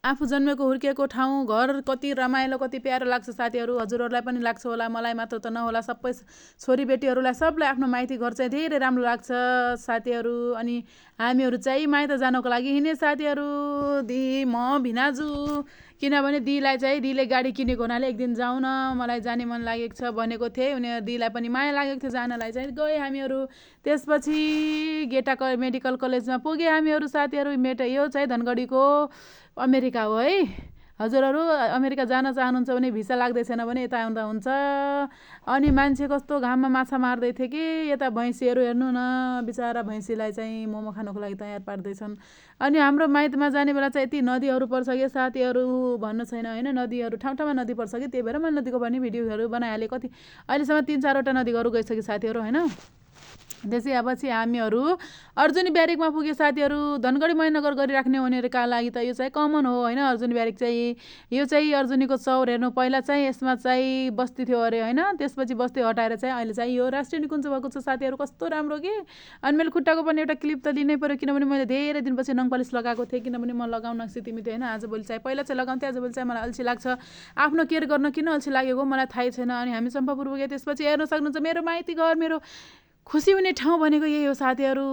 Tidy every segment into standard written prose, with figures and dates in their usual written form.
आफू जन्मेको हुर्किएको ठाउँ घर कति रमाइलो कति प्यारो लाग्छ साथीहरू। हजुरहरूलाई पनि लाग्छ होला, मलाई मात्र त नहोला, सबै छोरीबेटीहरूलाई सबलाई आफ्नो माइती घर चाहिँ धेरै राम्रो लाग्छ साथीहरू। अनि हामीहरू चाहिँ माइत जानको लागि हिँडे साथीहरू, दि म भिनाजु। किनभने दिलाई चाहिँ दिले गाडी किनेको हुनाले एक दिन जाउँ न, मलाई जाने मन लागेको छ भनेको थिएँ। उनीहरू दिलाई पनि माया लागेको थियो जानलाई, चाहिँ गए हामीहरू। त्यसपछि गेटा मेडिकल कलेजमा पुगे हामीहरू साथीहरू। यो चाहिँ धनगढीको अमेरिका हो है। हजुरहरू अमेरिका जान चाहनुहुन्छ भने भिसा लाग्दै छैन भने यता आउँदा हुन्छ। अनि मान्छे कस्तो घाममा माछा मार्दै थियो कि यता भैँसीहरू हेर्नु न, बिचरा भैँसीलाई चाहिँ मोमो खानुको लागि तयार पार्दैछन्। अनि हाम्रो माइतमा जाने बेला चाहिँ यति नदीहरू पर्छ कि साथीहरू भन्नु छैन होइन। नदीहरू ठाउँ ठाउँमा नदी पर्छ कि, त्यही भएर मैले नदीको पनि भिडियोहरू बनाइहालेँ। कति अहिलेसम्म 3-4वटा नदीहरू गइसक्यो साथीहरू होइन। त्यसपछि हामीहरू अर्जुनी ब्यारेकमा पुगे साथीहरू। धनगढी महेन्द्रनगर गरिराख्ने उनीहरूका लागि त यो चाहिँ कमन हो होइन। अर्जुनी ब्यारेक चाहिँ यो चाहिँ अर्जुनीको चौर हेर्नु, पहिला चाहिँ यसमा चाहिँ बस्ती थियो अरे होइन। त्यसपछि बस्ती हटाएर चाहिँ अहिले चाहिँ यो राष्ट्रिय निकुञ्ज भएको छ साथीहरू। कस्तो राम्रो कि। अनि मैले खुट्टाको पनि एउटा क्लिप त लिनै पऱ्यो, किनभने मैले धेरै दिनपछि नङपालिस लगाएको थिएँ, किनभने म लगाउन स्थितिमा थिएँ होइन। आजभोलि चाहिँ पहिला चाहिँ लगाउँथेँ, आजभोलि चाहिँ मलाई अल्छी लाग्छ। आफ्नो केयर गर्न किन अल्छी लागेको मलाई थाहै छैन। अनि हामी चम्पापुर पुगेँ। त्यसपछि हेर्न सक्नुहुन्छ मेरो माइती घर, मेरो खुसी हुने ठाउँ भनेको यही हो साथीहरू।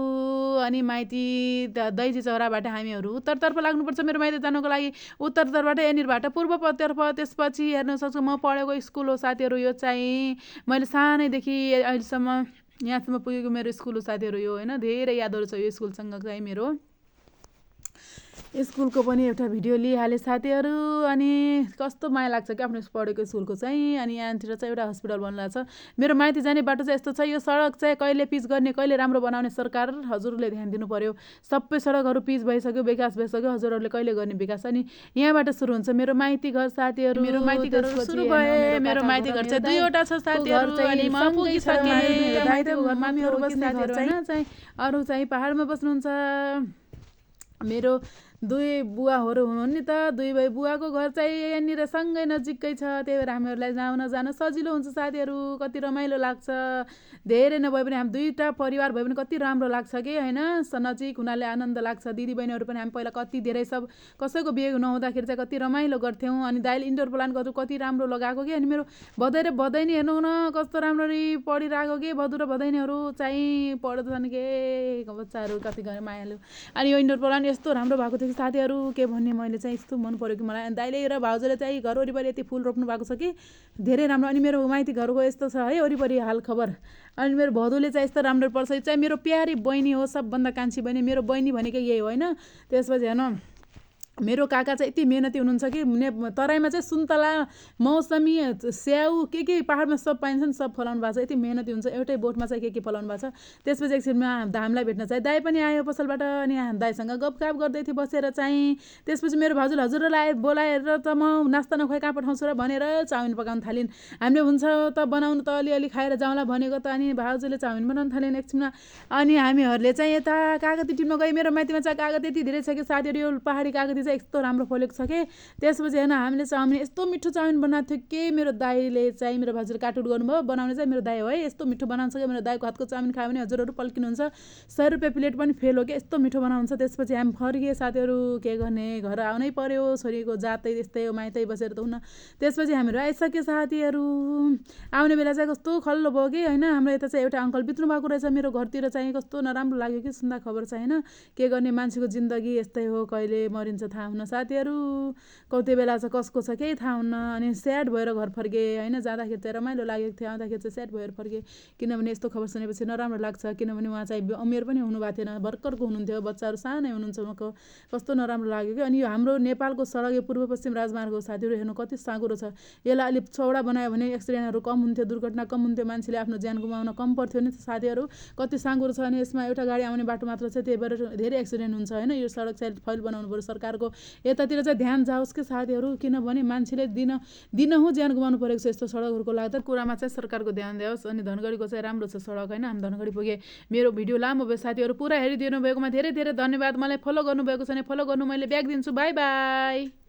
अनि माइती दैजी चौराबाट हामीहरू उत्तरतर्फ लाग्नुपर्छ मेरो माइती जानुको लागि। उत्तरतर्फबाट यहाँनिरबाट पूर्वतर्फ। त्यसपछि हेर्न सक्छु म पढेको स्कुल हो साथीहरू। यो चाहिँ मैले सानैदेखि अहिलेसम्म यहाँसम्म पुगेको मेरो स्कुल हो साथीहरू यो होइन। धेरै यादहरू छ यो स्कुलसँग चाहिँ मेरो। स्कुलको पनि एउटा भिडियो लिइहालेँ साथीहरू। अनि कस्तो माया लाग्छ कि आफ्नो पढेको स्कुलको चाहिँ। अनि यहाँतिर चाहिँ एउटा हस्पिटल बनिरहेको छ। मेरो माइती जाने बाटो चाहिँ यस्तो छ। यो सडक चाहिँ कहिले पिच गर्ने कहिले राम्रो बनाउने सरकार हजुरले ध्यान दिनु पर्यो। सबै सडकहरू पिच भइसक्यो, विकास भइसक्यो, हजुरहरूले कहिले गर्ने विकास। अनि यहाँबाट सुरु हुन्छ मेरो माइती घर साथीहरू। मेरो माइती घर सुरु भए। मेरो माइती घर चाहिँ 2वटा छ साथीहरू। अनि म पुगिसकेँ माइतीको घरमा। हामीहरू बस्ने घर चाहिँ अरू चाहिँ पहाडमा बस्नुहुन्छ। मेरो 2 बुवाहरू हुनुहुन् नि त। 2 भाइ बुवाको घर चाहिँ यहाँनिर सँगै नजिकै छ। त्यही भएर हामीहरूलाई जान सजिलो हुन्छ साथीहरू। कति रमाइलो लाग्छ। धेरै नभए पनि हामी 2टा परिवार भए पनि कति राम्रो लाग्छ कि होइन। नजिक हुनाले आनन्द लाग्छ। दिदीबहिनीहरू पनि हामी पहिला कति धेरै सब कसैको बिहे नहुँदाखेरि चाहिँ कति रमाइलो गर्थ्यौँ। अनि दाइले इन्डोर प्लान गर्नु कति राम्रो लगाएको कि। अनि मेरो भदै र भदैनी हेर्नु न कस्तो राम्ररी पढिरहेको कि। भदु र भदैनीहरू चाहिँ पढ्छन् के बच्चाहरू कति मायालु। अनि यो इन्डोर प्लान यस्तो राम्रो भएको थियो साथीहरू के भन्ने। मैले चाहिँ यस्तो मन पर्यो कि मलाई। अनि दाइले र भाउजूले चाहिँ घर वरिपरि यति फुल रोप्नु भएको छ कि धेरै राम्रो। अनि मेरो माइती घरको यस्तो छ है वरिपरि हाल खबर। अनि मेरो भदुले चाहिँ यस्तो राम्रो पर्छ। यो चाहिँ मेरो प्यारी बहिनी हो, सबभन्दा कान्छी बहिनी। मेरो बहिनी भनेकै यही हो होइन। त्यसपछि हेर्नु मेरो काका चाहिँ यति मेहनती हुनुहुन्छ कि तराईमा चाहिँ सुन्तला, मौसमी, स्याउ के पहाडमा सब पाइन्छ नि, सब फलाउनु भएको छ। यति मेहनती हुन्छ। एउटै बोटमा चाहिँ के फलाउनु भएको छ। त्यसपछि एकछिनमा धामलाई भेट्न चाहिँ दाइ पनि आयो पसलबाट। अनि दाइसँग गफगाफ गर्दै थियो बसेर चाहिँ। त्यसपछि मेरो भाउजूले हजुरलाई बोलाएर त म नास्ता नखुवाई कहाँ पठाउँछु र भनेर चाउमिन पकाउन थालिन्। हामीले हुन्छ त बनाउनु त अलिअलि खाएर जाउँला भनेको त। अनि भाउजूले चाउमिन बनाउन थालिन् एकछिनमा। अनि हामीहरूले चाहिँ यता कागती टिप्न गयो। मेरो माइतीमा चाहिँ कागती यति धेरै छ कि साथीहरू। यो पहाडी कागती चाहिँ यस्तो राम्रो फलेको छ कि। त्यसपछि होइन हामीले चाउमिन यस्तो मिठो चाउमिन बनाएको थियो कि मेरो दाइले चाहिँ मेरो भाउजूले काटुट गर्नुभयो। बनाउने चाहिँ मेरो दाइ हो है। यस्तो मिठो बनाउँछ कि मेरो दाइको हातको चाउमिन खायो भने हजुरहरू पल्किनुहुन्छ। 100 रुपियाँ प्लेट पनि फेल हो कि यस्तो मिठो बनाउँछ। त्यसपछि हामी फर्किए साथीहरू। के गर्ने घर आउनै पर्यो। छोरीको जातै त्यस्तै हो, माइतै बसेर त हुन। त्यसपछि हामीहरू आइसक्यो साथीहरू। आउने बेला चाहिँ कस्तो खल्लो भयो कि होइन। हाम्रो यता चाहिँ एउटा अङ्कल बित्नु भएको रहेछ। मेरो घरतिर चाहिँ कस्तो नराम्रो लाग्यो कि सुन्दा खबर चाहिँ होइन। के गर्ने मान्छेको जिन्दगी यस्तै हो, कहिले मरिन्छ थाहा हुन साथीहरू। कति बेला चाहिँ कसको छ केही थाहा हुन्न। अनि स्याड भएर घर फर्के होइन। जाँदाखेरि चाहिँ रमाइलो लागेको थियो, आउँदाखेरि चाहिँ स्याड भएर फर्के। किनभने यस्तो खबर सुनेपछि नराम्रो लाग्छ। किनभने उहाँ चाहिँ उमेर पनि हुनुभएको थिएन, भर्खरको हुनुहुन्थ्यो, बच्चाहरू सानै हुनुहुन्छ उहाँको। कस्तो नराम्रो लाग्यो कि। अनि यो हाम्रो नेपालको सडक यो पूर्व पश्चिम राजमार्गको साथीहरू हेर्नु कति साँघुरो छ। यसलाई अलिक चौडा बनायो भने एक्सिडेन्टहरू कम हुन्थ्यो, दुर्घटना कम हुन्थ्यो, मान्छेले आफ्नो ज्यान गुमाउन कम पर्थ्यो नि साथीहरू। कति साँघुरो छ। अनि यसमा एउटा गाडी आउने बाटो मात्र छ, त्यही भएर धेरै एक्सिडेन्ट हुन्छ होइन। यो सडक चाहिँ फैल बनाउनु पर्यो सरकारको। यतातिर चाहिँ ध्यान जाओस् कि साथीहरू। किनभने मान्छेले दिनहुँ ज्यान गुमाउनु परेको छ यस्तो सडकहरूको लाग्दा। कुरामा चाहिँ सरकारको ध्यान दियोस्। अनि धनगढीको चाहिँ राम्रो छ सडक होइन। हामी धनगढी पुगे। मेरो भिडियो लामो भयो साथीहरू। पुरा हेरिदिनु भएकोमा धेरै धेरै धन्यवाद। मलाई फलो गर्नुभएको छ भने फलो गर्नु, मैले ब्याक दिन्छु। By by.